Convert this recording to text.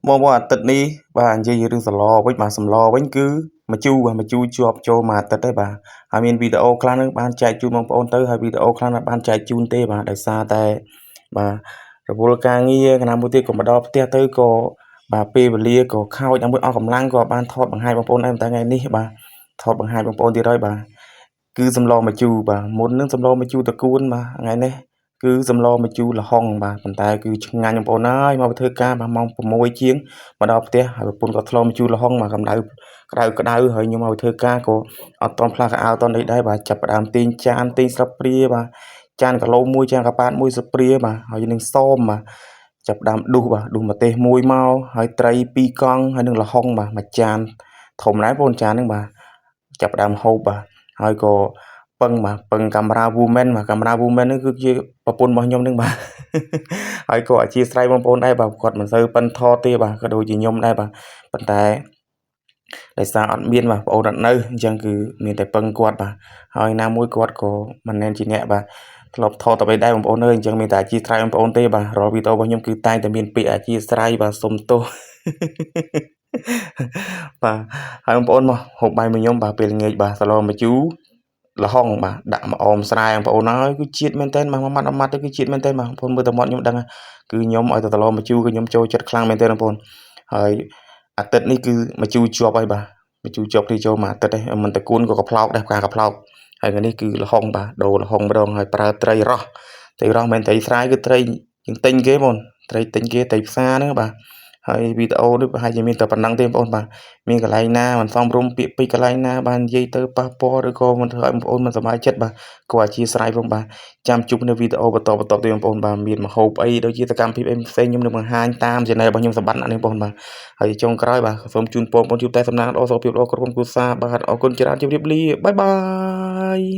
បងប្អូនអាទិត្យនេះបាទនិយាយរឿងសម្លវិញបាទសម្លវិញគឺម្ជូរបាទម្ជូរជាប់ចូលមួយអាទិត្យហើយបាទហើយមានវីដេអូខ្លះនឹងបានចែកជូនបងប្អូនទៅហើយវីដេអូខ្លះមិនបានចែកជូនទេបាទដោយសារតែបាទរវល់ការងារកណាមួយទៀតក៏មកដល់ផ្ទះទៅក៏បាទពេលវេលាក៏ខោចមួយអស់កម្លាំងក៏បានថតបង្ហាញបងប្អូនដែរតែថ្ងៃនេះបាទថតបង្ហាញបងប្អូនទៀតហើយបាទគឺសម្លម្ជូរបាទមុននឹងសម្លម្ជូរតកួនបាទថ្ងៃនេះគឺសម្លម្ជូរល្ហុងបាទប៉ុន្តែគឺឆ្ងាញ់បងប្អូនហើយមកធ្វើការបាទម៉ោង6ជាងមកដល់ផ្ទះហើយប្រពន្ធក៏ថ្លម្ជូរល្ហុងបាទកម្ដៅក្តៅក្តៅហើយខ្ញុំមកធ្វើការក៏អត់តន់ផ្លាស់កៅអៅតន់អីដែរបាទចាប់ផ្ដើមទាញចានទាញស្លាបព្រាបាទចានកឡូមួយចានកប៉ាតមួយស្លាបព្រាបាទហើយនឹងសមបាទចាប់ដើមដុសបាទដុសម្ទេសមួយមកហើយត្រី2កង់ហើយនឹងល្ហុងបាទមួយចានធំដែរបងចានហ្នឹងបាទចាប់ដើមហូបបាទហើយក៏ពឹងបាទពឹងកាមេរ៉ា woman បាទកាមេរ៉ា woman ហ្នឹងគឺជាប្រពន្ធរបស់ខ្ញុំហ្នឹងបាទហើយក៏អធិស្ឋានបងប្អូនដែរបាទគាត់មិនសូវប៉ិនថតទេបាទក៏ដូចជាខ្ញុំដែរបាទប៉ុន្តែដោយសារអត់មានបាទបងអូនអត់នៅអញ្ចឹងគឺមានតែពឹងគាត់បាទហើយណាមួយគាត់ក៏មិនមែនជាអ្នកបាទធ្លាប់ថតអ្វីដែរបងប្អូនអើយអញ្ចឹងមានតែអធិស្ឋានបងប្អូនទេបាទរាល់វីដេអូរបស់ខ្ញុំគឺតែងតែមានពាក្យអធិស្ឋានបាទសុំទោសបាទហើយបងប្អូនមកហូបបាយមួយខ្ញុំបាទពេលល្ងាចបាទសឡម្ជូរល្ហុងបាទដាក់មកអមស្រែបងប្អូនហើយគឺជាតិមែនតើបាទមួយម៉ាត់មួយម៉ាត់ទៅគឺជាតិមែនតើបាទបងប្អូនមើលតែមាត់ខ្ញុំដឹងគឺខ្ញុំឲ្យតែសឡម្ជូរគឺខ្ញុំចូលចិត្តខ្លាំងមែនតើបងប្អូនហើយអាទិត្យនេះគឺម្ជូរជាប់ហើយបាទម្ជូរជាប់នេះចូលមួយអាទិត្យឯងមិនតកួនក៏កប្លោកដែរផ្កាកប្លោកហើយថ្ងៃនេះគឺល្ហុងបាទដូរល្ហុងម្ដងហើយប្រើត្រីរ៉ស់ត្រីរ៉ស់មិនមែនត្រីស្រែគឺត្រីយើងទិញគេបងត្រីទិញគេត្រីផ្សារហ្នឹងបាទហើយវីដេអូនេះប្រហែលជាមានតែប៉ុណ្្នឹងទេបងប្អូនបាទមានកន្លែងណាមិនសមរម្យពាក្យពេចន៍កន្លែងណាបាននិយាយទៅប៉ះពាល់ឬក៏មិនធ្វើឲ្យបងប្អូនមិនសប្បាយចិត្តបាទក៏អធិស្ឋានផងបាទចាំជួបនៅវីដេអូបន្តបន្តទៀតបងប្អូនបាទមានមហូបអីដូចជាសកម្មភាពអីផ្សេងខ្ញុំនឹងបង្ហាញតាម channel របស់ខ្ញុំសម្បត្តិនេះបងប្អូនបាទហើយចុងក្រោយបាទសូមជូនពរបងប្អូនជួបតែសំណាងល្អសុខភាពល្អគ្រប់គ្រួសារបាទអរគុណច្រើនជម្រាបលា bye bye.